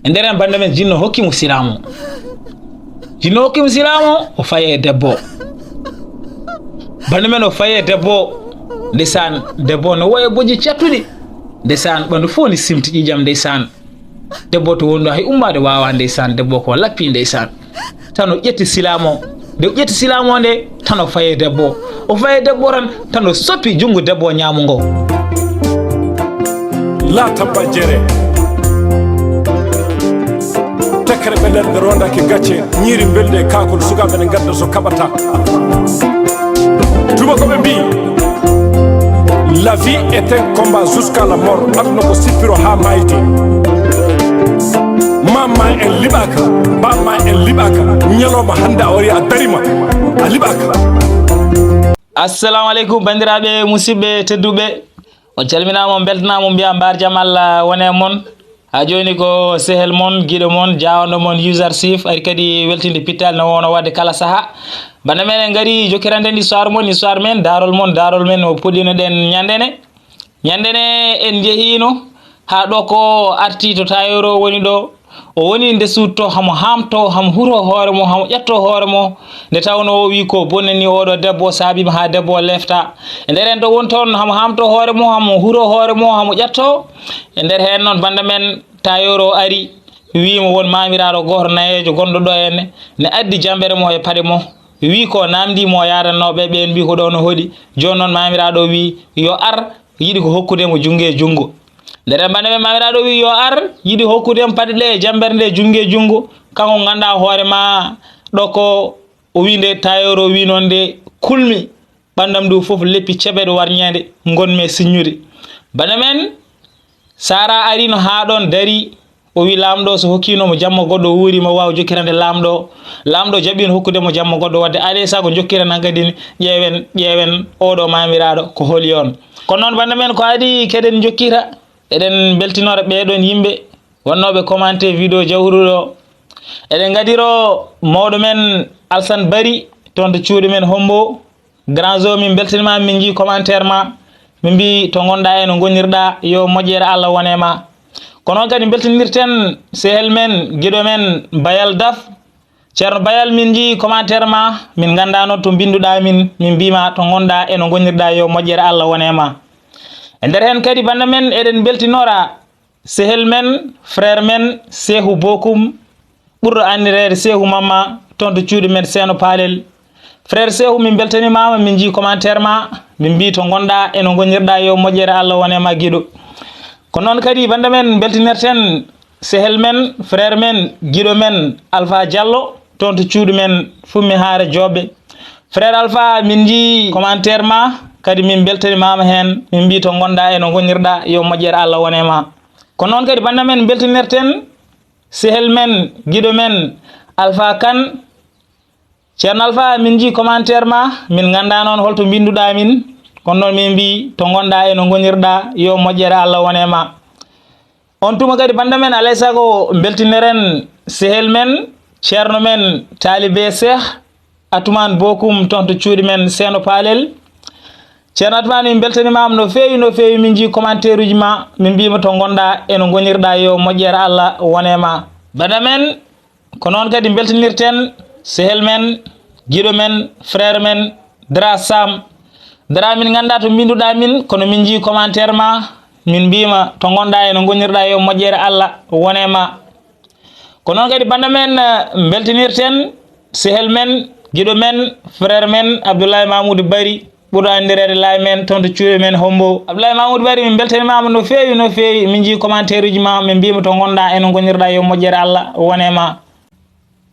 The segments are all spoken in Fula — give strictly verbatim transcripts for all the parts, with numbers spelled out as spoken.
E nder heen, bannda men, jinno hokki mo silaamu. Jinno hokki mo silaamu, o fayi e debbo. Bannda men, o fayi e debbo. Ndeysaan, debbo no woya bojji cattuɗi. Ndeysaan, ɓanndu fof ni simti ƴiiƴam, ndeysaan. Debbo to woni ɗo hay ummaade waawaa, ndeysaan. Debbo ko lappi, ndeysaan. Tan o ƴetti silaamu o. Nde o ƴetti silaamu o nde, tan o fayi e debbo. O fayi e debbo tan, tan o soppi junngo debbo o ñaamo ngo. La tabba jere. Tekkere ɓe nder ɓe rondaki gacce, ñiiri mbelde e kaakol, sukaaɓe ne ngadda so kaɓata. Tuma ko ɓe mbi, la vie est un combat jusqu'à la mort. Aduna ko sippiro ha mayde. Mamma en liɓaka, bamma en liɓaka. Ñalawma hande a wari a darima, a liɓaka. Assalamu aleykum, banndiraaɓe, musidɓe tedduɓe. On calminaama, on mbeltanaama, on mbiya mbaar jam Allah wone e mon. Haa jooni ko sehel mon, giɗo mon, jaawanɗo mon, User Sif, ari kadi weltinde pittaali no woono waɗde kala sahaa. Bannda men en ngari jokkirande en histoire mon, histoire men, daarol mon, daarol men o puɗɗino ɗen ñande ne. Ñande ne en njehiino haa ɗo ko arti to taayoro woni ɗo. O woni nde suutto hamo haamto, hamo huro hoore mo, hamo ƴetto hoore mo. Nde tawnoo o wii ko bonnani oɗo debbo, o saabiima haa debbo o lefta. E nder heen ɗo woni toon hamo haamto hoore mo, hamo huro hoore mo, hamo ƴetto. E nder heen noon bannda men taayoro ari, wii mo won maamiraaɗo gooto nayeejo gonɗo ɗo henne, ne addi jambere mo e paɗe mo. Wii ko naamndii mo yaadannooɓe ɓeen, mbii ko ɗo no hoɗi. Jooni noon maamiraaɗo wii yo ar, yiɗi ko hokkude mo junngo e junngo. Nder heen bannda men maamiraaɗo wii yo ar, yiɗi hokkude mo paɗe ɗe e jambere nde junngo e junngo. Kanko nganndaa hoore ma ɗo ko o wii nde taayoro wii noon nde kulmi. Ɓanndam ndu fof leppi ceɓe ɗo warñeende ngonmi e siññude. Bannda men Sara arino haa ɗoon darii, o wii laamɗo so hokkiino mo jamma goɗɗo o wuuri mo waawa jokkirande laamɗo. Laamɗo jaɓiino hokkude mo jamma goɗɗo, waɗde alay sago jokkiranen kadi ƴeewen, ƴeewen oɗo maamiraaɗo ko holi on. Kono noon bannda men ko adii keɗen jokkira, eɗen mbeltinora ɓee ɗoon yimɓe wonnooɓe commenté vidéo jawruɗo. Eɗen ngadiro mawɗo men Alsan Bari toon to cuuɗi men Hombo. Grand Zo, min mbeltaniima, min njii commentaire ma, min mbii to ngonɗaa e no ngonirɗaa, yo moƴƴere Allah wone ma. Ko noon kadi mbeltinirten sehel men, giɗo men, Bayal Daf. Ceerno Bayal, min njii commentaire ma, min nganndaano to mbinnduɗaa min, min mbii ma to ngonɗaa e no ngonirɗaa, yo moƴƴere Allah wone ma. E nder heen kadi bannda men eɗen mbeltinora sehel men, frère men, Seehu Bokum, ɓurɗo anndireede Seehu Mamma, toon to cuuɗi men Seeno Paalel. Frère Seehu, min mbeltanimaama, min njii commentaire ma, min mbii to ngonɗaa e no ngonirɗaa, yo moƴƴere Allah wone ma giɗo. Ko noon kadi bannda men mbeltinirten sehel men, frère men, giɗo men, Alpha Diallo, toon to cuuɗi men Fummi Haare Jooɓe. Frère Alpha, min njii commentaire ma, kadi min mbeltanimaama heen, min mbii to ngonɗaa e no ngonirɗaa, yo moƴƴere Allah wone ma. Ko noon kadi bannda men mbeltinirten sehel men, giɗo men, Alpha Kane. Ceerno Alpha, min njii commentaire ma, min nganndaa noon holto mbinnduɗaa min, kono noon min mbii to ngonɗaa e no ngonirɗaa, yo moƴƴere Allah wone ma. On tuma kadi bannda men alay sago mbeltiniren sehel men, ceerno men, taalibe Seeh Atumaan Bokum toon to cuuɗi men Seeno Paalel. Ceerno Atumaan, min mbeltanimaama no feewi, no feewi, min njii commentaire uji ma, min mbiima to ngonɗaa e no ngonirɗaa, yo moƴƴere Allah wone ma. Bannda men, ko noon kadi mbeltinirten sehel men, giɗo men, frère men, Dra Sam. Dra, min nganndaa to mbinnduɗaa min, kono min njii commentaire ma, min mbiima to ngonɗaa e no ngonirɗaa, yo moƴƴere Allah wone ma. Ko noon kadi bannda men, eh, mbeltinirten sehel men, giɗo men, frère men, Abdoulaye Mamoudou Bari, ɓurɗo anndireede Laay men, toon to cuuɗi men Hombo. Abdoulaye Mamoudou Bari, min mbeltanimaama no feewi, no feewi. Min njii commentaire uji ma, min mbiima to ngonɗaa e no ngonirɗaa, yo moƴƴere Allah wone ma.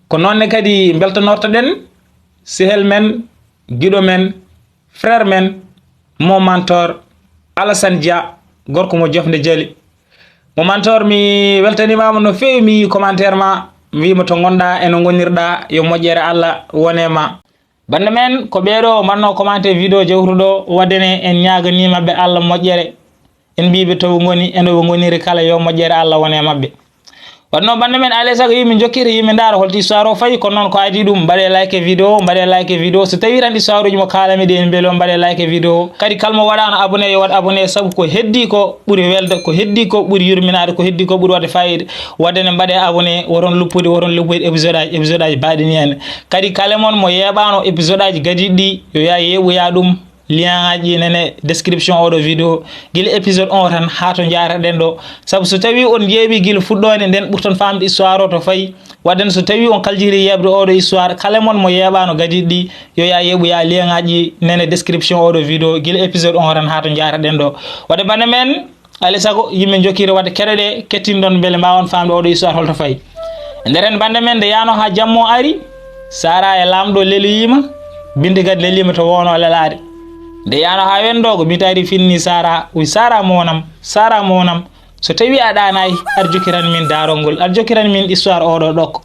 Ko noon ne kadi mbeltanortoɗen sehel men, giɗo men, frère men, mo mentor, Alassane Dia, gorko mo Jofnde Jali. Mo mentor, mi weltanimaama no feewi, mi yii commentaire ma, mi wiima to ngonɗaa e no ngonirɗaa, yo moƴƴere Allah wone ma. Bannda men, ko ɓee ɗo mbanno commenté vidéo jawtuɗo, waɗde ne en ñaaganiima ɓe Allah moƴƴere. En mbiiɓe to ɓe ngoni e no ɓe ngoniri kala, yo moƴƴere Allah wone maɓɓe. Waɗno bannde men, alay sago yimɓe jokkita, yimɓe ndaara holto histoire o fayi. Kono noon ko adii ɗum, mbaɗe like vidéo, mbaɗe like vidéo. So tawii tan histoire uji mo kaalami ɗi en mbelo, mbaɗe like vidéo. Kadi kala mo waɗaano abonné, yo waɗ abonné, sabu ko heddii ko ɓuri welde, ko heddii ko ɓuri yurminaade, ko heddii ko ɓuri waɗde faayiida. Waɗde ne mbaɗe abonné, woton luppude, woton luppude épisode aji, épisode aji mbaɗi ni en. Kadi kala mon mo yeeɓaano épisode aji gadiiɗi ɗi, yo yaa yeeɓoya ɗum. Lien aji nene description oɗo vidéo, gila épisode un tan haa to njaaraɗen ɗo. Sabu so tawii on ƴeewi gila fuɗɗoode nden, ɓurton faamde histoire o to fayi. Waɗde so tawii on kaljiri yeeɓde oɗo histoire, kala mon mo yeeɓaano gadiiɗi ɗi, yo yaa yeeɓoya lien aji nene description oɗo vidéo, gila épisode un tan haa to njaaraɗen ɗo. Waɗde bannde men, alay sago yimɓe jokkita waɗde keɗoɗe, kettinɗon mbele mbaawon faamde oɗo histoire holto fayi. E nder heen bannde men, nde yaano haa jamma o ari, Sara e laamɗo leloyiima, Binta kadi leloyiima to woono lelaade. Nde yaano haa wendoogo, Binta ari finni Sara, wi: "Sara mon am, Sara mon am, so tawii a ɗaanaay, aɗa jokkiran min daarol ngol, aɗa jokkiran min histoire oɗo ɗokko."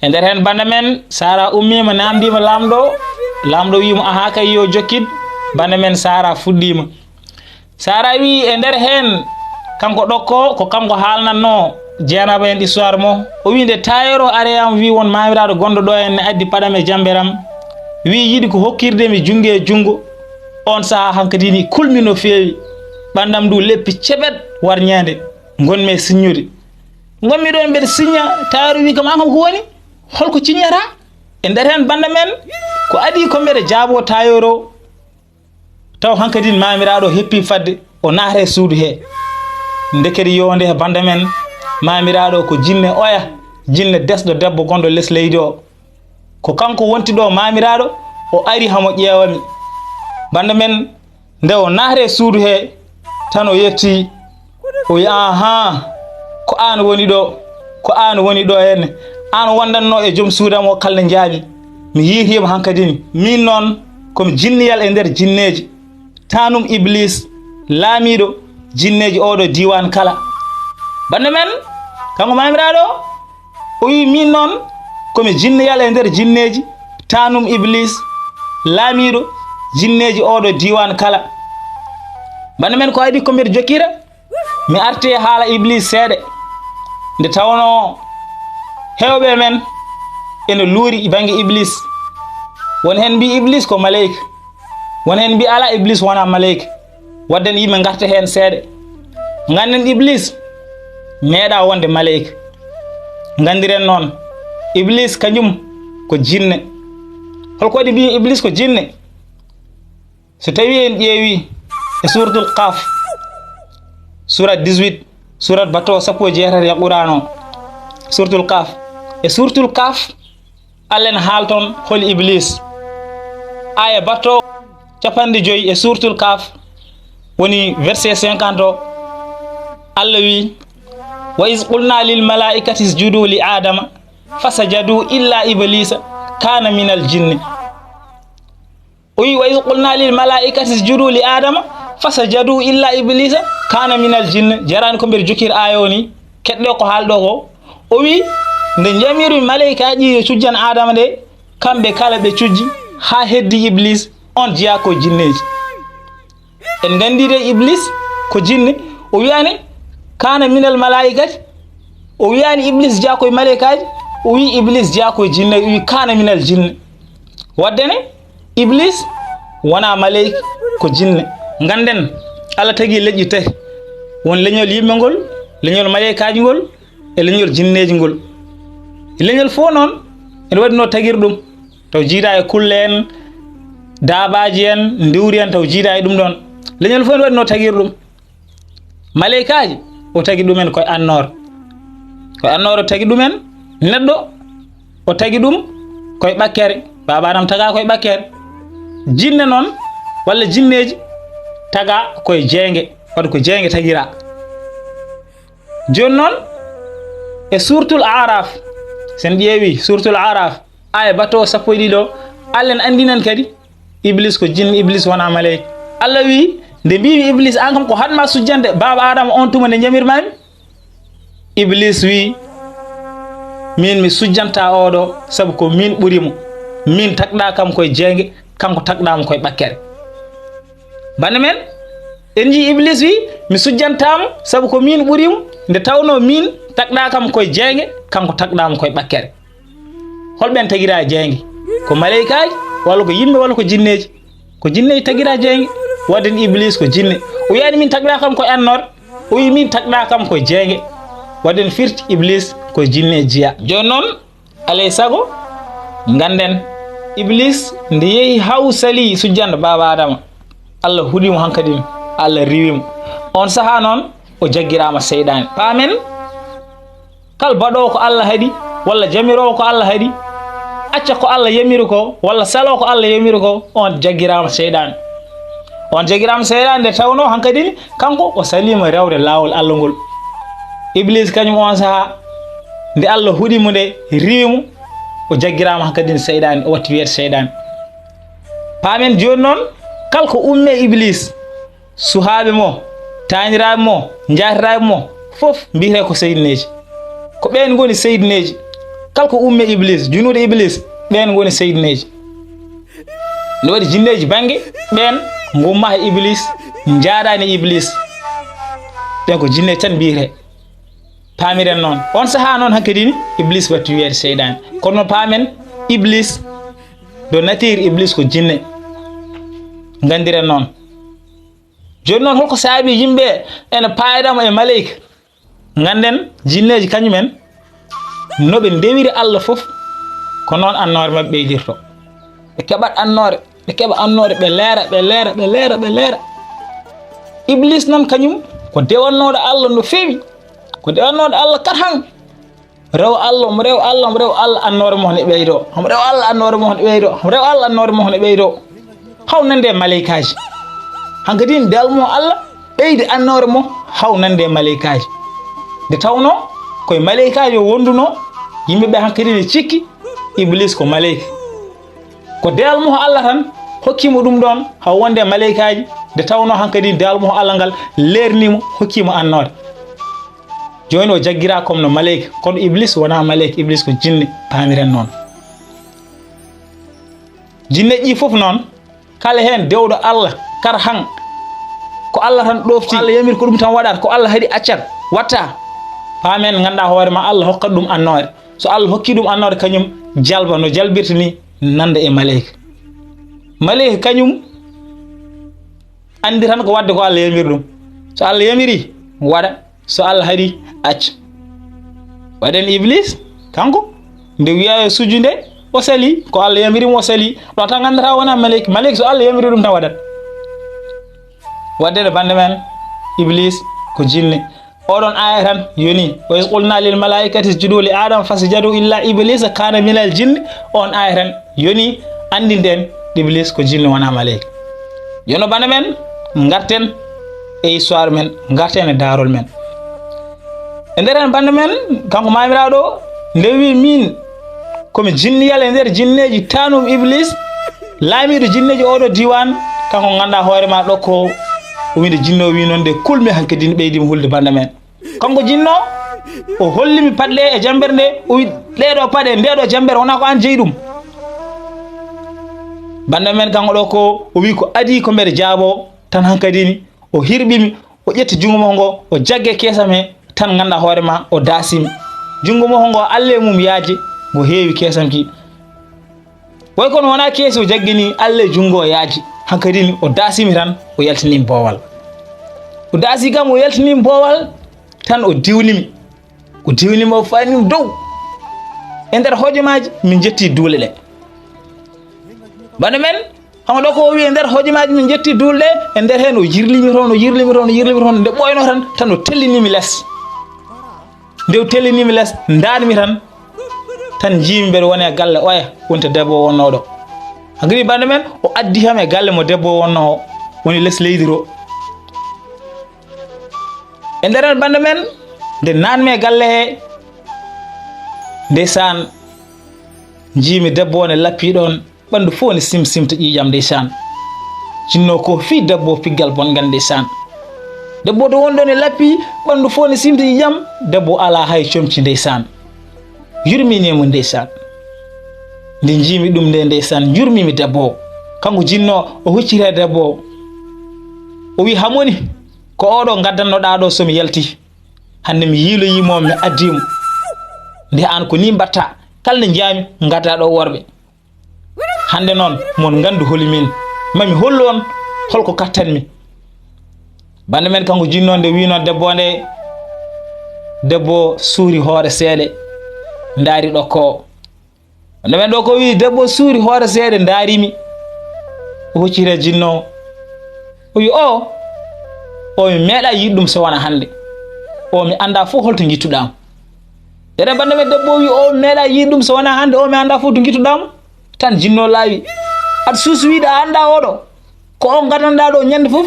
E nder heen bannde men, Sara ummiima, naamndiima laamɗo, laamɗo wiimo: "Ahaa kay, yo jokkit." Bannde men, Sara fuɗɗiima. Sara wi e nder heen, kanko ɗokko, ko kanko haalnatnoo jeenaba en histoire mo. O wi: "Nde taayoro ari am wi won maamiraaɗo gonɗo ɗo en ne addi paɗam e jamberam, wi yiɗi ko hokkirde mi junngo e junngo." On sahaa hankadi ni kulmi no feewi, ɓanndam ndu leppi ceɓet warñeende, ngonmi e siññude. Ngonmi ɗo mbeɗa siñña, taayoro wi kam: "Aan kam ko woni? Holko ciññata?" E nder heen bannde men, ko adii ko mbeɗa jaaboo taayoro. Taw hankadin maamiraaɗo heppii fadde, o naata e suudu hee. Ndekete yo nde bannde men, maamiraaɗo ko jinne oya, jinne desɗo debbo gonɗo les leydi o. Ko kanko wonti ɗo maamiraaɗo, o ari hamo ƴeewa mi. Bannde men, nde o naata e suudu hee, tan o yetti, o wi: "Ahan, ko aan woni ɗo, ko aan woni ɗo henne. Aan wondanno e joom suudu am o kala njaami. Mi yiitiima hankadin. Min noon, ko mi jinniyal e nder jinneeji. Taanum Iblis, laamiiɗo jinneeji oɗo diiwaan kala." Bannde men, kanko maamiraaɗo, o wi: "Min noon, ko mi jinniyal e nder jinneeji, taanum Iblis, laamiiɗo jinneeji oɗo diiwaan kala." Bannde men, ko adii ko mbeɗa jokkira, mi arti e haala Iblis seeɗa. Nde tawnoo heewɓe men ene luuri bannge Iblis. Won heen mbii Iblis ko maleyka. Won heen mbii alaa, Iblis wonaa maleyka. Waɗden yimɓe ngarta heen seeɗa. Ngannden Iblis meeɗaa wonde maleyka. Nganndiren noon, Iblis kanjum ko jinne. Holko waɗi mbii Iblis ko jinne? So tawii en ƴeewi e suuratul Qaaf, suura dix-huit, suura bato sappo e jeetati e Qur'aan o, suuratul Qaaf. E suuratul Qaaf, Allah ene haala toon holi Iblis. Aaya bato capanɗe joyi e suuratul Qaaf, woni verset cinquante o, Allah wi: "Wa iz qulna lil malaa'ikati isjudu li Aadama fasajadu illa Iblisa kana minal jinni." O wi: "Wa iz qulna lil malaa'ikati isjudu li Aadama fasajadu illa Iblisa kana minal jinni." Jarani ko mbeɗa jokkira aaya o ni, keɗɗo ko haalɗo ko. O wi: "Nde njamiri maleykaaji yo cujjan Aadama de, kamɓe kala ɓe cujji, haa heddi Iblis, on jeyaa ko jinneeji." En nganndi de Iblis ko jinne, o wiyaani kana minal malaa'ikati, o wiyaani Iblis jeyaa ko e maleykaaji, o wi Iblis jeyaa ko e jinne, o wi kana minal jinne. Waɗde ne, Iblis wonaa maleyka, ko jinne. Ngannden, Allah tagi leƴƴi tati. Won leñol yimɓe ngol, leñol maleykaaji ngol, e leñol jinneeji ngol. Leñol fof noon, ene waɗi no tagir ɗum. Taw jiidaa e kulle en, daabaaji en, ndiwri en, taw jiidaa e ɗum ɗoon. Leñol fof ene waɗi no tagir ɗum. Maleykaaji, o tagi ɗumen koye annoor. Koye annoor o tagi ɗumen, neɗɗo, o tagi ɗum koye ɓakkere. Baaba Aadama tagaa koye ɓakkere. Jinne noon, walla jinneeji, tagaa koye jeynge. Waɗi ko jeynge tagiraa. Jooni noon, e suuratul Aaraaf, so en ƴeewi suuratul Aaraaf, aaya bato sappo e ɗiɗo, Allah ene anndina en kadi, Iblis ko jinne, Iblis wonaa maleyka. Allah wi, nde mbiimi Iblis, aan kam ko haɗ ma sujjande baaba Aadama on tuma nde njamirmaami? Iblis wi, miin mi sujjantaa oɗo, sabu ko miin ɓuri mo. Miin tagɗaa kam koye jeynge, kanko tagɗaa mo koye ɓakkere. Bannde men, En njii Iblis wi, "Mi sujjantaa mo, sabu ko miin ɓuri mo, nde tawnoo miin tagɗaa kam koye jeynge, kanko tagɗaa mo koye ɓakkere." Holɓe en tagiraa e jeynge? Ko maleykaaji, walla ko yimɓe, walla ko jinneeji? Ko jinneeji tagiraa jeynge. Waɗde en Iblis ko jinne. O wiyaani min tagɗaa kam koye annoore, o wi min tagɗaa kam koye jeynge. Waɗde en firti Iblis koye jinneeji jeyaa. Jooni noon, alay sago, ngannden Iblis nde yehi haw salii sujjande Baaba Aadama, Allah huɗi mo hankadin, Allah riiwi mo. On sahaa noon, o jaggiraama seyɗaani. Paamen, kal baɗoowo ko Allah haɗi, walla jamiroowo ko Allah haɗi, acca ko Allah yamiri ko, walla saloo ko Allah yamiri ko, on jaggiraama seyɗaani. On jaggiraama seyɗaani nde tawnoo hankadin, kanko o saliima rewde laawol Allah ngol. Iblis kañum on sahaa, nde Allah huɗi mo nde, riiwi mo, o jaggiraama hankadin seyɗaani, o watti wiyeede seyɗaani. Paamen jooni noon, kal ko ummee Iblis, suhaaɓe mo, taaniraaɓe mo, njaatiraaɓe mo, fof mbiyetee ko seydineeji. Ko ɓeen ngoni seydineeji. Kal ko ummee Iblis, junuude Iblis, ɓeen ngoni seydineeji. Nde waɗi jinneeji bannge, ɓeen ngummaa e Iblis, njaadaani e Iblis. Ɓeen ko jinneeji tan mbiyetee. Paamiren noon. On sahaa noon hankadi ni, Iblis watti wiyeede seyɗaani. Kono paamen, Iblis, de nature Iblis ko jinne. Nganndiren noon. Jooni noon, holko saabi yimɓe ene paayda mo e maleyka? Ngannden, jinneeji kañumen, no ɓe ndewiri Allah fof, ko noon annoore maɓɓe ɓeydirto. Ɓe keɓat annoore, ɓe keɓa annoore, ɓe leera, ɓe leera, ɓe leera, ɓe leera. Iblis noon kañum, ko dewannooɗo Allah no feewi. Ko dewannooɗo Allah kar han. Rew Allah, omo rew Allah, omo rew Allah, annoore mo ne ɓeydo. Omo rew Allah, annoore mo ne ɓeydo. Omo rew Allah, annoore mo ne ɓeydo. Haw nande e maleykaaji. Hankadi dewal mo Allah ɓeydi annoore mo haw nande e maleykaaji. Nde tawnoo koye maleykaaji o wondunoo, yimɓe ɓe hankadi ne cikki Iblis ko maleyka. Ko dewal mo Allah tan hokki mo ɗum ɗoon, haw wonde e maleykaaji, nde tawnoo hankadi dewal mo Allah ngal leerni mo, hokki mo annoore. Jooni o jaggiraa comme no maleyka, kono Iblis wonaa maleyka, Iblis ko jinne, paamiren noon. Jinneeji ɗi fof noon, kala heen dewɗo Allah, kar han, ko Allah tan ɗoofti, ko Allah yamiri ko ɗum tan waɗat, ko Allah haɗi accat, watta. Paamen, nganndaa hoore ma Allah hokkat ɗum annoore. So Allah hokki ɗum annoore, kañum jalba no jalbirta ni nanda e maleyka. Maleyka kañum anndi tan ko waɗde ko Allah yamiri ɗum. So Allah yamiri, waɗa. So Allah haɗi, acca. Waɗen Iblis, kanko, nde wiyaa yo sujjude, o sali. Ko Allah yamiri mo, o sali. Ɗo tan nganndata wona maleyka. Maleyka, so Allah yamiri ɗum tan waɗat. Waɗde nde bannde men, Iblis ko jinne. Oɗon aaya tan yoni, "Wa iz qulna lil malaa'ikati isjudu li Aadama fasajadu illa Iblisa kaana minal jinni." On aaya tan yoni, anndinde en Iblis ko jinne, wonaa maleyka. Jooni bannde men, ngarten e histoire men, ngarten e daarol men. E nder heen bannde men, kanko maamiraaɗo, nde wi min, ko mi jinniyal e nder jinneeji, tanum Iblis, laamiiɗo jinneeji oɗo diiwaan, kanko nganndaa hoore ma ɗo ko o winde jinno wi noon de kulmi hankadi ne ɓeydi mi hulde bannde men. Kanko jinno, o holli mi paɗɗe e jambere nde, o wi ɗee ɗo paɗe, nde ɗo jambere, wonaa ko aan jeyi ɗum. Bannde men kanko ɗo ko o wi ko adii ko mbeɗa jaabo, tan hankadi ni o hirɓi mi, o ƴetti junngo makko ngo, o jagge keesam he, tan nganndaa hoore ma, o daasi mi. Junngo makko ngo, alle mum yaaji, ngo heewi keesam ki. Way kono wonaa keesi o jaggini, alle junngo o yaaji. Hankadi ni o daasi mi tan, o yaltini mi boowal. O daasi kam, o yaltini mi boowal, tan o diwni mi. O diwni mi, o fayni mi dow. E nder hojomaaji, min njetti duule ɗe. Bana men, Hono ɗo ko o wi e nder hojomaaji min njetti duule ɗe, e nder heen o yirlimi toon, o yirlimi toon, o yirlimi toon, nde ɓooynoo tan, tan o tellini mi les. Nde o tellini mi les, ndaarmi tan, tan njiimi mbeɗa woni e galle oya, wonte debbo o wonnoo ɗo. Hankadi bannde men, o addi kam e galle mo debbo o wonnoo o, woni les leydi to. E nder heen bannde men, nde naatmi e galle he, ndeysaan, njiimi debbo o ne lappi ɗoon, ɓanndu fof ne simsimta ƴiiƴam ndeysaan. Jinnoo ko fii debbo o piggal bonngal ndeysaan. Debbo to won ɗoon e lappi, ɓanndu fof ne simta ƴiiƴam, debbo alaa hay comci ndeysaan. Yurmini mo ndeysaan. Nde njiimi ɗum nde ndeysaan, njurmimi debbo o. Kanko jinnoo, o huccita e debbo o. O wi, "Hamoni, ko oɗo ngaddannoɗaa ɗo so mi yalti. Hannde mi yiiloyii mo, mi addii mo. Nde aan ko nii mbaɗta, kala nde njiyaami ngaddaa ɗo worɓe. Hannde noon, mon nganndu holi min. Ma mi hollu on holko kattanmi." Bannde men kanko jinno nde wiino debbo nde, debbo suuri hoore seeɗa, ndaari ɗokko o. Bannde men ɗo ko wi debbo suuri hoore seeɗa, ndaarimi. O huccita jinno o. O wi, "O, o mi meeɗa yiɗ ɗum so wona hannde. O mi annda fof holto ngittuɗaam." Ene bannde men debbo o wi, "O mi meeɗa yiɗ ɗum so wona hannde, o mi annda fof to ngittuɗaam." Tan jinno laawi. Aɗa suusi wiide a annda oɗo. Ko on ngaddanɗaa ɗo ñande fof,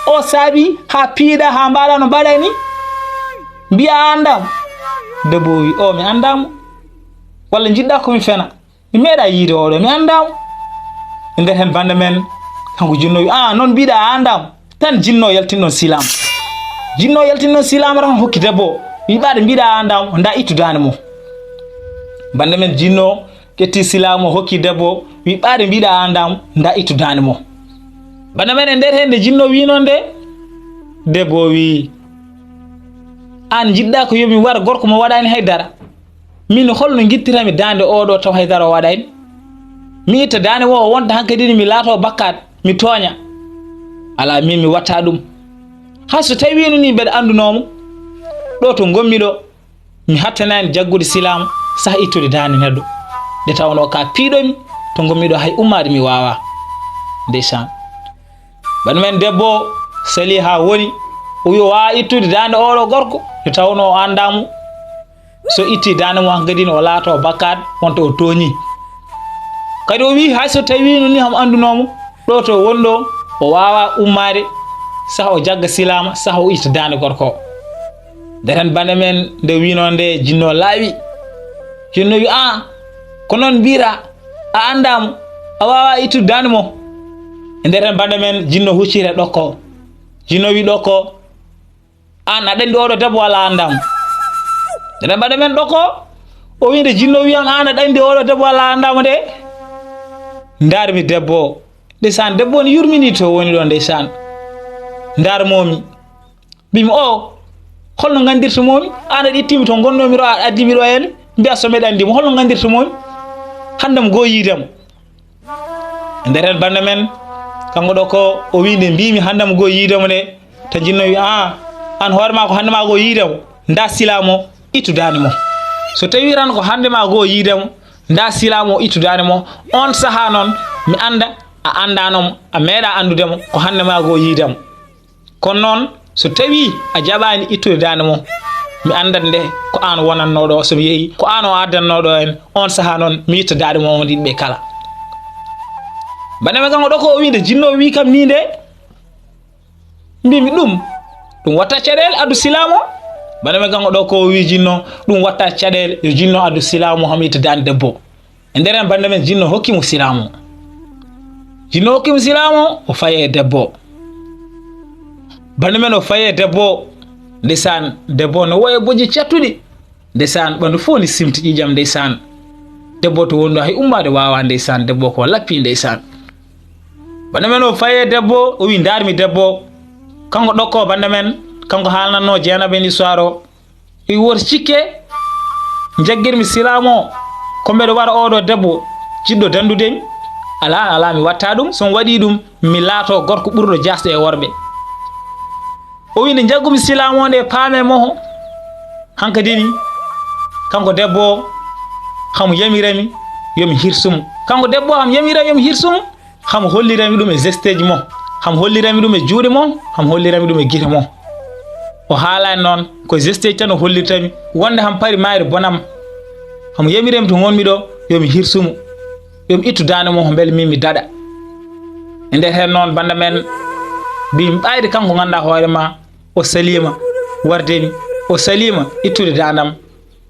o saabi haa piiɗa, haa mbaɗa no mbaɗa ni. Mbiya a anndaam. Debbo o wi, "O mi anndaamo. Walla njiɗɗa ko mi fena? Mi meeɗa yiide oɗo, mi anndaamo." E nder heen bannde men, kanko jinno wi, "A, noon mbiɗa a anndaamo." Tan jinno yaltin ɗon silaama. Jinno yaltin ɗon silaama tan hokki debbo o. Wi, "Ɓaade mbiɗa a anndaamo, nda ittu daande mo." Bannde men jinno ƴetti silaamo, hokki debbo, wi, "Ɓaade mbiɗa a anndaamo, nda ittu daande mo." Bana men e nder heen nde jinno wi noon nde, debbo o wi, "Aan njiɗɗa ko yo mi war gorko mo waɗaani hay dara. Min holno ngittirami daande oɗo taw hay dara o waɗaani? Mi itta daande mo o wonta hankadi ni mi laato bakkaat, mi tooña. Alaa, min mi watta ɗum. Hay so tawi no ni mbeɗa anndunoo mo, ɗo to ngonmi ɗo, mi hattanaani jaggude silaama sah ittude daande neɗɗo. Nde tawnoo ka piiɗomi, to ngonmi ɗo hay ummaade mi waawaa." Ndeysaan. Bana men debbo sali haa woni, o wi o waawaa ittude daande oɗo gorko, nde tawnoo o anndaa mo. So itti daande mo hankadi no o laato bakkaat, wonta o tooñi. Kadi o wi hay so tawi no ni hamo anndunoo mo, ɗo to wonɗo, o waawaa ummaade, sah o jagga silaama, sah o itta daande gorko o. Nder heen bannde men nde wiino nde jinno laawi. Jinno wi, "A, ko noon mbiɗa, a anndaa mo, a waawaa ittude daande mo." E nder heen bannde men jinno huccita ɗokko. Jinno wi ɗokko, "Aan aɗa anndi oɗo debbo walla a anndaa mo?" Nder heen bannde men ɗokko, o wi nde jinno wi am, "Aan aɗa anndi oɗo debbo walla a anndaa mo de?" Ndaarmi debbo o. Ndeysaan, debbo on yurmini to woni ɗo, ndeysaan. Ndaar moomi. Mbimi, "O, holno nganndirta moomi? Aan aɗa ittimi to ngonnomi ɗo, a addi mi ɗo heen, mbiya so mbeɗa anndi mo, holno nganndirta moomi? Hannde mo goo yiide mo." E nder heen bannde men, kanko ɗo ko o wi nde mbimi hannde mo goo yiide mo nde, to jinno wi, "A, aan hoore ma ko hannde ma goo yiide mo, nda silaamo, ittu daande mo. So tawi tan ko hannde ma goo yiide mo, nda silaamo, ittu daande mo, on sahaa noon mi annda a anndaano mo, a meeɗa anndude mo, ko hannde ma goo yiide mo. Kono noon, so tawi a jaɓaani ittude daande mo, mi anndat nde ko aan wonannoo ɗo, so mi yehi, ko aan o addannoo ɗo en, on sahaa noon mi itta daande mo, on ɗiɗi ɓe kala." Bana men kanko ɗo ko o wi nde jinno wi kam ni nde, mbimi ɗum, ɗum watta caɗeele addu silaamo. Bana men kanko ɗo ko o wi jinno, ɗum watta caɗeele, yo jinno addu silaamo, hamo itta daande debbo. E nder heen bannde men jinno hokki mo silaamo. Jinno hokki mo silaamo, o fayi e debbo. Bannde men o fayi e debbo, ndeysaan, debbo no woya bojji cattuɗi. Ndeysaan, ɓanndu fof ni simti ƴiƴam, ndeysaan. Debbo to wonɗo hay ummaade waawaa, ndeysaan, debbo ko lappi, ndeysaan. Bannde men o fayi e debbo, o wi, "Ndaarmi debbo." Kanko ɗokko bannde men, kanko haalnannoo Jeenaba en histoire o. Wi, "Woto cikke, njaggirmi silaamo o, ko mbeɗa wara oɗo debbo jiɗɗo danndude mi. Alaa, alaa, mi watta ɗum. So mi waɗii ɗum, mi laato gorko ɓurɗo jaasde e worɓe." O wi, "Nde njaggumi silaamo o nde, paame mo hankadi ni, kanko debbo o, hamo yamirami yo mi hirsumo. Kanko debbo o hamo yamirami yo mi hirsumo." Hamo hollirami ɗum e gesteeji mo, hamo hollirami ɗum e juuɗe mo, hamo hollirami ɗum e gite mo. O haalaani noon, ko gesteeji tan o hollirtami, wonde hamo pari maayde bonam. Hamo yamirami to ngonmi ɗo, yo mi hirsumo, yo mi ittu daande mo, mbele min mi daɗa. E nder heen noon, bannda men mbi mi ɓayde kanko ngannduɗaa hoore ma, o saliima warde mi, o saliima ittude daandam.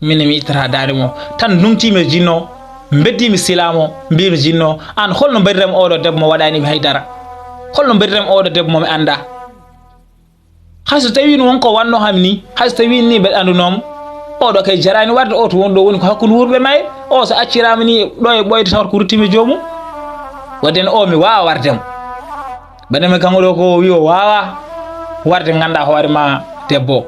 Min mi ittata daande mo. Tan ndumtiimi e jinno, mbeddiimi silaamo, mbiimi, "Jinno, aan holno mbaɗiram oɗo debbo mo waɗaani mi hay dara? Holno mbaɗiram oɗo debbo mo mi anndaa? Hay so tawii no won ko wannoo ham ni, hay so tawii ni mbeɗa anndunoo mo, oɗo kay jaraani warde, o to won ɗo woni ko hakkunde wuurɓe mayre, o so acciraama ni ɗo e ɓooyde tawata ko ruttiima e joomum." Wadde no o mi waawa warde mo. Bana men kanko ɗo ko o wi o waawaa. warde nganndaa hoore ma debbo.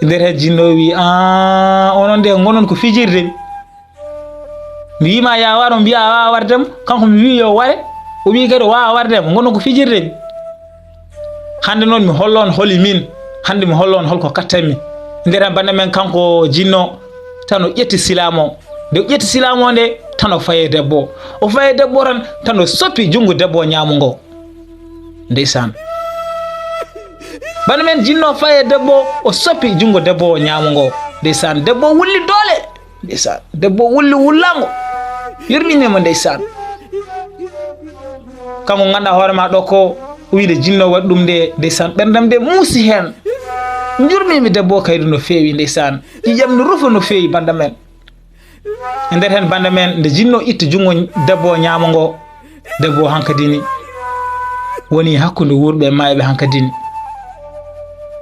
E nder heen jinno o wi, "Aa, onon de ngonon ko fijirde mi. Mi wii ma ya waro, mbiya a waawa warde mo. Kanko mi wii yo ware, o wii kadi o waawa warde mo. Ngonon ko fijirde mi. Hannde noon mi hollo on holi min. Hannde mi hollo on holko kattanmi." E nder heen bannda men kanko jinno, tan o ƴetti silaamu o. Nde o ƴetti silaamu o nde, tan o fayi e debbo o. O fayi e debbo o tan, tan o soppi junngo debbo o ñaamo ngo. Ndeysaan. Bana men jinno fayi e debbo o, o soppi junngo debbo o ñaamo ngo. Ndeysaan, debbo o wulli doole. Ndeysaan, debbo o wulli wullaango. Yurmine mo ndeysaan. Kanko nganndaa hoore ma ɗo ko o wiide jinno waɗi ɗum nde, ndeysaan, ɓerndam nde muusi heen. Njurmimi debbo o kaydi no feewi ndeysaan. Ƴiƴam no rufa no feewi bannda men. E nder heen bannda men, nde jinno itti junngo debbo o ñaamo ngo, debbo o hankadini woni hakkunde wuurɓe e maayɓe hankadini.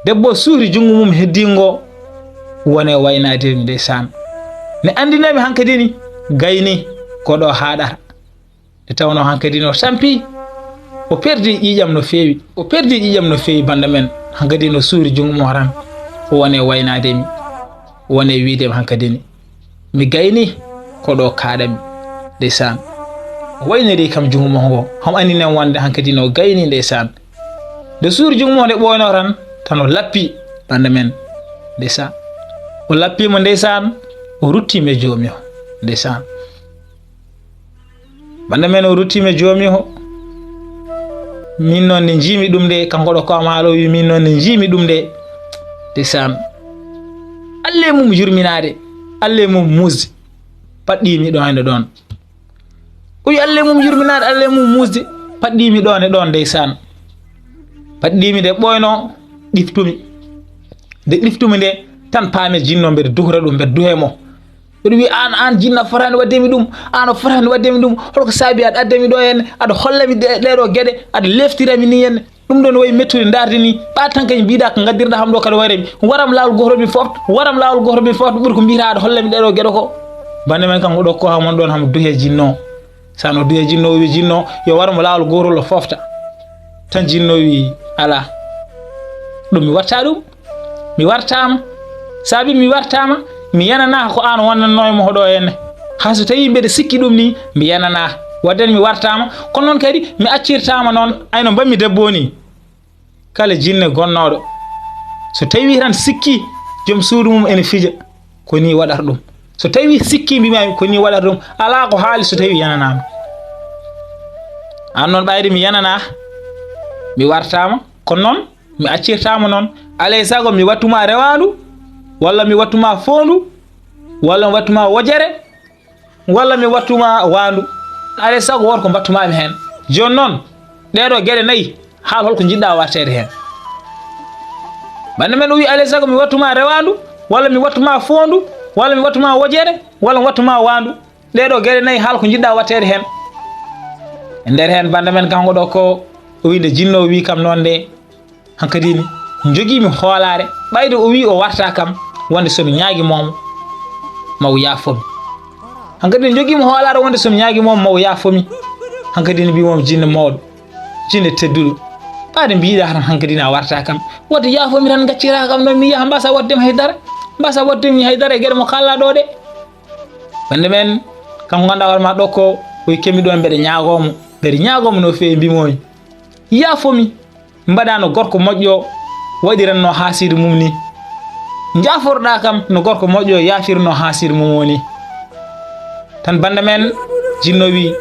Debbo o suuri junngo mum heddingo wone waynaade mi ndeysaan. Ne anndinoomi hankadini gayni ko ɗo haaɗata. Nde tawnoo hankadi no tampi, o perdi ƴiiƴam no feewi. O perdi ƴiiƴam no feewi, bannda men. Hankadi no suuri junngo mum tan, o woni e waynaade mi, o woni e wiyde mi hankadi ni, "Mi gayni, ko ɗo kaaɗami." Ndeysaan. O wayniri kam junngo mum ngo, homo anndi nen wonde hankadi no gayni, ndeysaan. Nde suuri junngo mum nde ɓooynoo tan, tan o lappi, bannda men. Ndeysaan. O lappiima, ndeysaan, o ruttiima e joomi o. Ndeysaan. Bannda men o ruttiima e joomi o. Min noon nde njiimi ɗum nde, kanko ɗo ko amaalo o wi, "Min noon nde njiimi ɗum nde." Ndeysaan. Alle mum yurminaade, alle mum muusde, paɗɗiimi ɗo hannde ɗoon. O wi alle mum yurminaade, alle mum muusde, paɗɗiimi ɗoon e ɗoon ndeysaan. Paɗɗiimi nde ɓooynoo, ɗiftumi. Nde ɗiftumi nde, tan paami jinno mbeɗa duhra ɗum, mbeɗa duhe mo. Mbeɗa wiya, "Aan, aan jinna fotaani waɗde mi ɗum, aan o fotaani waɗde mi ɗum. Holko saabi aɗa adda mi ɗo henne, aɗa holla mi ɗe-, ɗee ɗoo geɗe, aɗa leeftira mi nii henne?" Ɗum ɗoon wayi mettude ndaarde ni, ɓa tan kañum mbiɗa ko ngaddirɗa ham ɗo kadi wayre mi. Waram laawol gootol mi foofta, waram laawol gootol mi foofta, ɓuri ko mbiyata aɗa holla mi ɗee ɗoo geɗe ko. Bannda men kanko ɗo ko hamon ɗoon hamo duhe jinno. Sano duhe jinno, o wi jinno, yo warmo laawol gootol o foofta. Tan jinno wi, "Alaa. Ɗum mi watta ɗum. Mi wartaama. Saabi mi wartaama, mi yananaa ko aan wonnannoo e mo hoɗo henne. Haa so tawii mbeɗa sikki ɗum ni, mi yananaa. Waɗden mi wartaama, kono noon kadi mi accirtaama noon, ayno mbaɗmi debbo ni." Kala jinne gonnooɗo, so tawii tan sikki joom suudu mum ene fija, ko ni waɗata ɗum. So tawii sikki mbimaami, ko ni waɗata ɗum. Alaa ko haali so tawii yananaama. Aan noon ɓayde mi yananaa, mi wartaama, kono noon mi accirtaama noon. Alay sago mi wattuma rewaandu, walla mi wattuma foondu, walla mi wattuma wojere, walla mi wattuma waandu. Alay sago worko mbattuma mi heen. Jooni noon, ɗee ɗoo geɗe nayi, haal holko njiɗɗa warteede heen. Bannda men o wi, "Alay sago mi wattuma rewaandu, walla mi wattuma foondu, walla mi wattuma wojere, walla mi wattuma waandu. Ɗee ɗoo geɗe nayi, haal ko njiɗɗa watteede heen." E nder heen, bannda men kanko ɗo ko o wi nde jinno o wi kam noon nde, hankadi ni, njogiimi hoolaare, ɓayde o wi o warta kam, wonde so mi ñaagi moomo, ma o yaafo mi. Hankadi ni, njogiimi hoolaare wonde so mi ñaagi moomo, ma o yaafo mi. Hankadi ni, mbiimi jinne mawɗo, jinne tedduɗo. Ɓayde mbiɗa tan hankadi ni a warta kam. Wadde yaafo mi tan, gaccira kam noon mi yaha, mbasa waɗde mi haydara. Mbasa waɗde mi haydara e geɗe mo kalla ɗo ɗe. Bannda men, kanko ngannduɗaa hoore ma ɗo ko, o wi kemi ɗo mbeɗa ñaagoo mo. Mbeɗa ñaagoo mo no feewi, mbiimi, yaafo mi. Mbaɗa no gorko moƴƴo waɗiranno haasiidu mum ni. Njaaforɗaa kam no gorko moƴƴo yaafirno haasiidu mum o ni. Tan bannda men jinno wi,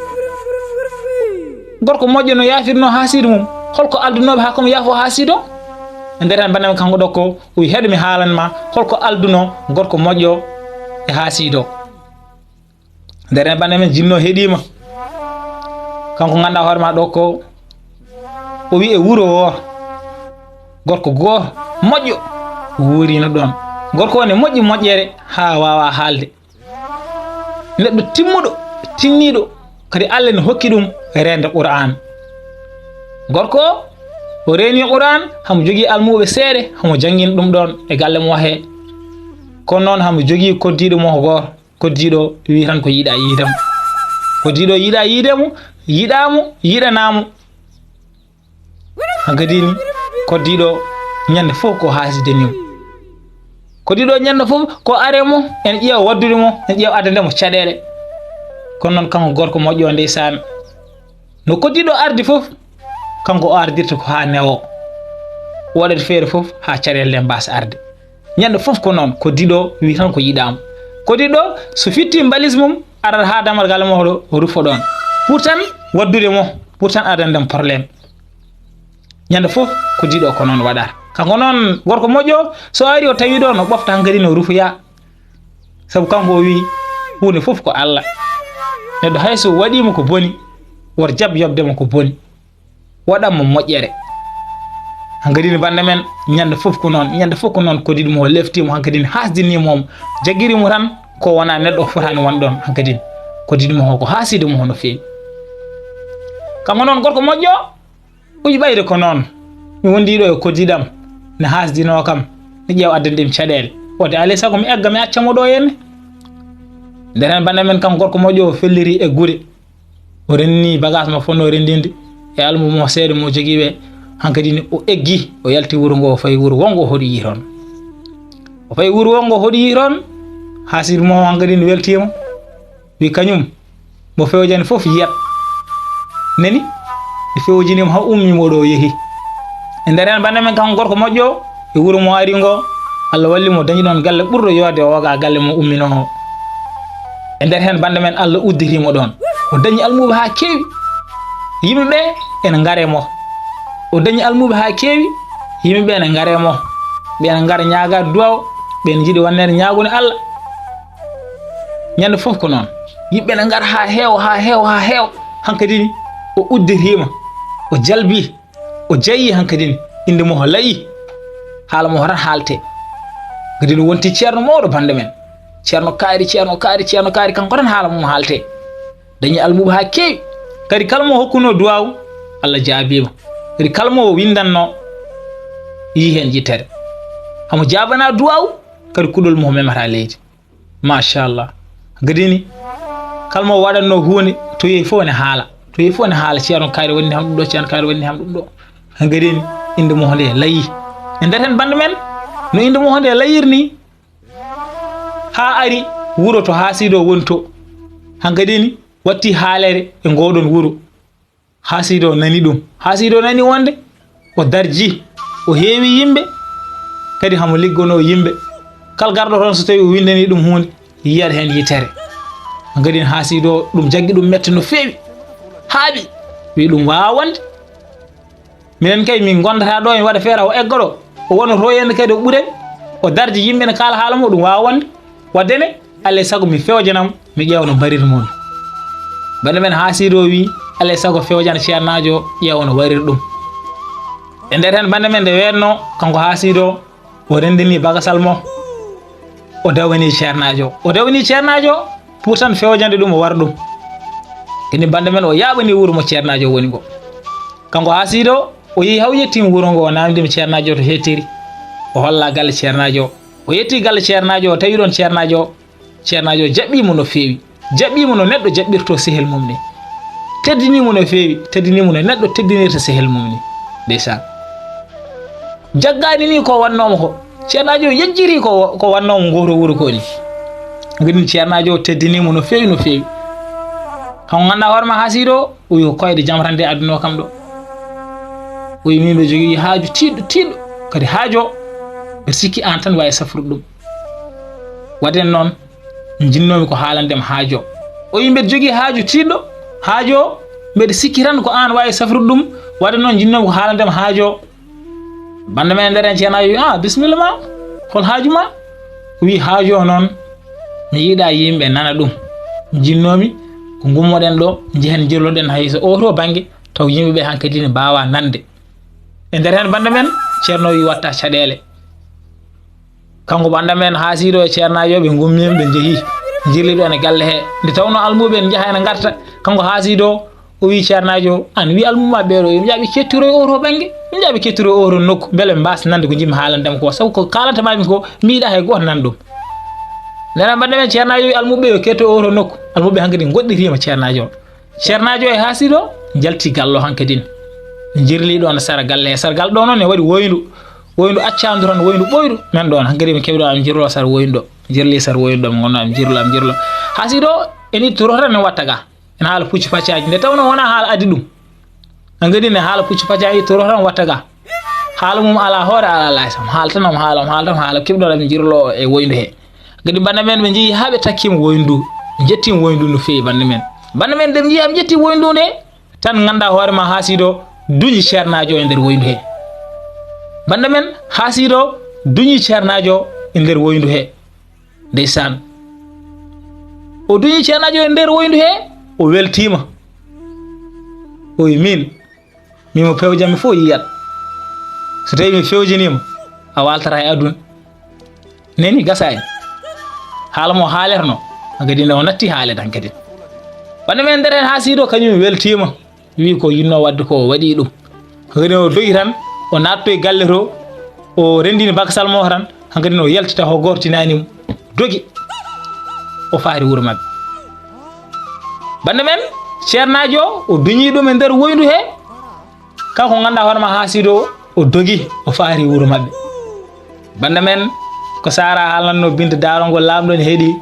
gorko moƴƴo no yaafirno haasiidu mum. Holko aldunooɓe haa komo yaafo haasiido? E nder tan bannda men kanko ɗo ko, o wi heɗo mi haalan ma holko alduno gorko moƴƴo e haasiido. Nder en bannda men jinno heɗiima. Kanko ngannduɗaa hoore ma ɗo ko o wi e wuro o, gorko gooto moƴƴo wuurino ɗoon. Gorko o ne moƴƴi moƴƴere haa waawa haalde. Neɗɗo timmuɗo, tinniiɗo, kadi Allah ne hokki ɗum reende Qur'aan. Gorko o, o reeni Qur'aan, hamo jogii almuuɓe seeɗa, hamo janngina ɗum ɗoon e galle mo he. Kono noon hamo jogii koddiiɗo mo gooto. Koddiiɗo wi tan ko yiɗa yiide mo. Koddiiɗo yiɗa yiide mo, yiɗa mo, yiɗana mo. Hankadi ni, Koddiiɗo ñande fof ko haaside nii mo. Koddiiɗo ñande fof ko are mo, ene ƴeewa waddude mo, ene ƴeewa addande mo caɗeele. Kono noon kanko gorko moƴƴo o, ndeysaan, no koddiiɗo ardi fof, kanko o ardirta ko haa newo. Waɗat feere fof haa caɗeele ɗe mbaasa arde. Ñande fof ko noon, koddiiɗo wi tan ko yiɗaama. Koddiiɗo so fitti mbalis mum, arat haa damal galle makko ɗo, o rufo ɗoon. Pour tan waddude mo, pour tan addande mo problème. Ñande fof koddiiɗo ko noon waɗata. Kanko noon gorko moƴƴo, so ari o tawi ɗo no ɓofta hankadi no rufoya. Sabu kanko o wi huunde fof ko Allah. Neɗɗo hay so waɗiima ko boni, wor jab yoɓde mo ko boni. Waɗan mo moƴƴere. Hankadi ni bannde men, ñande fof ko noon, ñande fof ko noon koddiiɗo mo o leftii mo hankadi ni haasdinii mo mo, jaggiri mo tan ko wona neɗɗo o fotaani won ɗoon hankadi ni. Koddiiɗo mo o ko haaside mo hono feewi. Kanko noon gorko moƴƴo, uji ɓayde ko noon. Mi wondi ɗo e koddiiɗam, ne haasdinoo kam, ne ƴeewa addande mi caɗeele. Wode alay sago mi egga mi acca mo ɗo henne. Nder heen bannde men kanko gorko moƴƴo o felliri e gure. O renni bagage mo fotnoo renndinde e almuudo mo seeɗa mo jogii ɓe. Hankadi ni o eggi, o yalti wuro ngo, o fayi wuro wonngo o hoɗoyi toon. O fayi wuro wonngo o hoɗoyi toon, haasiido mo hankadi ni weltiima. Wi kañum, mo fewjani fof yiyat. Nani? Ɓe fewjiniima haa ummiima ɗo o yehi. E nder heen bannde men kanko gorko moƴƴo, e wuro mo ari ngo, Allah walli mo dañi ɗoon galle ɓurɗo yooɗde o ga galle mo umminoo o. E nder heen bannde men Allah udditii mo ɗoon. O dañi almuuɓe haa keewi. Yimɓe ɓe ene ngare mo. O dañi almuuɓe haa keewi. Yimɓe ɓe ene ngare mo. Ɓe ene ngara ñaaga duwaaw. Ɓe ene njiɗi wonneede ñaagunde Allah. Ñande fof ko noon. Yimɓe ene ngara haa heewa, haa heewa, haa heewa. Hankadi ni o udditiima. O jalbi. O jeyi hankadi ni innde mo layi. Haala mo tan haalte. Kadi no wonti ceerno mawɗo bannde men. Ceerno kaari, ceerno kaari, ceerno kaari, kanko tan haala mum haalte. Dañi almuuɓe haa keewi. Kadi kala mo hokkuno duwaaw, Allah jaabiima. Kadi kala mo windanno, yii heen yittere. Hamo jaabana duwaaw, kadi kuɗol mo memata leydi. Machallah. Gadini, kala mo waɗatno huunde, to yehi fof ne haala. To yehi fof ne haala, ceerno kaari waɗni ham ɗum ɗo, ceerno kaari waɗni ham ɗum ɗo. Gadini, innde mo nde layi. E nder heen bannde men, no innde mo nde layir ni, haa ari wuro to haasiido woni to. Hankadi ni, watti haalere e ngoɗon wuro. Haasiido nani ɗum. Haasiido nani wonde o darji, o heewi yimɓe, kadi hamo liggonoo yimɓe. Kala garɗo toon so tawi o windanii ɗum huunde, yiyat heen yitere. Hankadi haasiido ɗum jaggi ɗum mette no feewi. Haaɓi, wi ɗum waawaa wonde. Minen kay min ngondata ɗo, mi waɗa feere o egga ɗo. O wona to yende kadi o ɓuren. O darji yimɓe ne kaala haala mo ɗum waawaa wonde. Wadde ne, alay sago mi fewjanam, mi ƴeewa no mbarir mon. Bana men haasiido wi, alay sago fewjana ceernaajo, ƴeewa no warir ɗum. E nder heen bana men nde weenno, kanko haasiido, o renndini bagasal mo. O dawani ceernaajo. O dawani ceernaajo, pour tan fewjande ɗum o war ɗum. Kadi bana men o yaaɓani wuro mo ceernaajo woni ngo. Kanko haasiido, o yehi haw yettiima wuro ngo, o naamndiima ceernaajo to hettiri. O holla galle ceernaajo. O yetti galle ceernaajo, o tawi ɗoon ceernaajo. Ceernaajo jaɓɓiimo no feewi. Jaɓɓiimo no neɗɗo jaɓɓirto sehel mum ni. Teddiniimo no feewi, teddiniimo no neɗɗo teddinirta sehel mum ni. Ndeysaan. Jaggaani ni ko wannoomo ko. Ceernaajo yejjiri ko, ko wannoomo ngo to wuro ko ni. Ngoni ceernaajo teddiniimo no feewi, no feewi. Kanko ngannduɗaa hoore ma haasiido, o wi ko koyɗe jamrande adduno kam ɗo. O wi min mbiɗa jogii haaju tiiɗɗo, tiiɗɗo. Kadi haajo, mbiɗa sikki aan tan waawi safrude ɗum. Waɗen noon, njinnoomi ko haalande mi haajo. O wi mbiɗa jogii haaju tiiɗɗo, haajo, mbiɗa sikki tan ko aan waawi safrude ɗum. Waɗen noon, njinnoomi ko haalande mi haajo. Bannde men e nder heen ceernaajo wi, "Ah, bisimilla ma, hol haaju ma?" Wi, "Haaju o noon, mi yiɗaa yimɓe nana ɗum. Njinnoomi ko ngummoɗen ɗo, njehen njirloɗen hay so oo to bannge, taw yimɓe ɓe hankadi ne mbaawaa nande." E nder heen bannde men, ceerno wi, "Watta caɗeele." Kanko bannde men haasiido e ceernaajo ɓe ngummiima ɓe njehi, njirli ɗo e galle he. Nde tawnoo almuuɓe ene njaha ene ngarta, kanko haasiido o wi ceernaajo, "Aan wi almuuɓe ɓee ɗo, yo ɓe njaha ɓe kettoroy oo to bannge, ɓe njaha ɓe kettoroy oo to nokku, mbele ɓe mbaasa nande ko njiɗmi haalande mo ko, sabu ko kaalanta maa mi ko, mi yiɗaa hay gooto nan ɗum." Nder heen bannde men ceernaajo wi almuuɓe ɓee yo ketto oo to nokku, almuuɓe hankadi ngoɗɗitiima ceernaajo. Ceernaajo e haasiido njalti gallo hankadin. jirliiɗo on sara galle he. Sargal ɗo noon ne waɗi woyndu. Woyndu accaandu tan, woyndu ɓooyru. Men ɗoon, hankadi mi keɓi ɗo am jirlo sara woyndu ɗo. Jirli sara woyndu ɗo, mi gonno am jirlo, am jirlo. Haa si ɗo, en ittoro tan en watta ga. En haala pucci faccaaji. Nde tawnoo wonaa haala addi ɗum. Hankadi ne haala pucci faccaaji, ittoro tan watta ga. Haala mum alaa hoore, alaa laysam. Haala tan, am haala, am haala tan, haala keɓɗo am jirlo e woyndu he. Hankadi bannda men ɓe njehi haa ɓe takkiima woyndu. Njettiima woyndu no feewi bannda men. Bannda men nde njehi am njetti woyndu nde. Tan ngannda hoore ma haa si ɗo duñi ceernaajo e nder woyndu he. Bannda men haa si ɗo duñi ceernaajo e nder woyndu he. Ndeysaan. O duñi ceernaajo e nder woyndu he, o weltiima. O wi min, min mo pewjanmi fof yiyat. So tawi mi fewjaniima, a waaltata e aduna. Nani gasaani. Haala mo haalerno. Hankadi nde o natti haale tan kadi. Bannda men nder heen haa si ɗo kañum weltiima. Wi ko yinnoo waɗde ko o waɗi ɗum. Hankadi o dogi tan, o naatto e galle to, o renndini bakasal mo tan, hankadi o yalti taho goortinaani mo. Dogi. O faari wuro maɓɓe. Bannda men, ceernaajo o, o duñi ɗum e nder woyndu he. Kanko ngannda hoore ma haa si ɗo o dogi, o faari wuro maɓɓe. Bannda men, ko Sara haalnatno Binta daarol ngol laamɗo ne heɗi.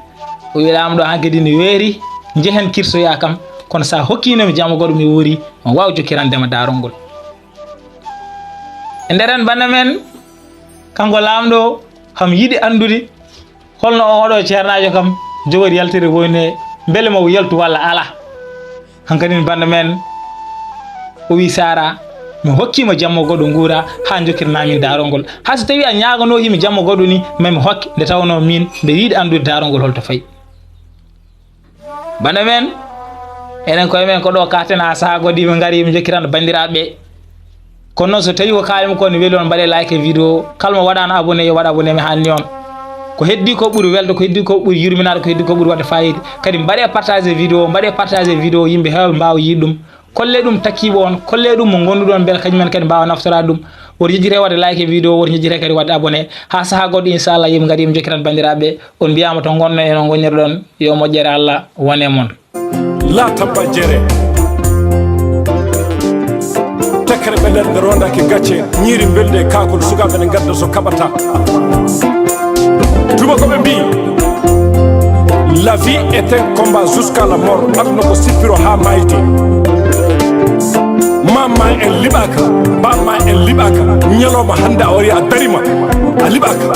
O wi laamɗo hankadi ne weeri, njehen kirsoyaa kam, kono sa hokkiino mi jamma goɗɗo mi wuuri, on waaw jokkirande ma daarol ngol. E nder en bannda men, kanko laamɗo, ham yiɗi anndude, holno o oɗo ceernaajo kam jogori yaltire woyndu he, mbele mo o yaltu walla alaa? Hankadi bannda men, o wi Sara, mi hokkiima jamma goɗɗo nguura haa jokkirnaa min daarol ngol. Haa so tawi a ñaaganoo himi jamma goɗɗo ni, ma mi hokke, nde tawnoo min mbeɗa yiɗi anndude daarol ngol holto fayi. Bannda men, enen koye men ko ɗo kaaten haa sahaa goɗɗo yimɓe ngari yimɓe jokkitan banndiraaɓe. Kono noon so tawi ko kaalmi ko ne weli on, mbaɗe like e vidéo. Kala mo waɗaano abonné yo waɗ abonné, mi haalni on. Ko heddi ko ɓuri welde, ko heddi ko ɓuri yurminaade, ko heddi ko ɓuri waɗde fayida. Kadi mbaɗe partage vidéo, mbaɗe partage vidéo yimɓe heewɓe mbaawa yiide ɗum. Kolle ɗum takkiiɓe on, kolle ɗum mo ngonduɗon mbele kañum en kadi mbaawa naftoraade ɗum. Woto jejjite waɗde like e vidéo, woto jejjite kadi waɗde abonné. Haa sahaa goɗɗo inchallah yimɓe ngari yimɓe jokkitan banndiraaɓe. On mbiyaama to ngonno e no ngonnirɗon, yo moƴƴere Allah wone mon. La tabba jere. Tekkere ɓe nder nde rondaki gacce, ñiiri mbelde e kaakol sukaaɓe ne ngadda so kaɓata. Tuma ko ɓe mbii, la vie est un combat jusqu'à la mort. Aduna ko sippiro haa maayte. Maam ma en liɓaaka, baam ma en liɓaaka. Ñalawma hannde a wari a darima, a liɓaaka.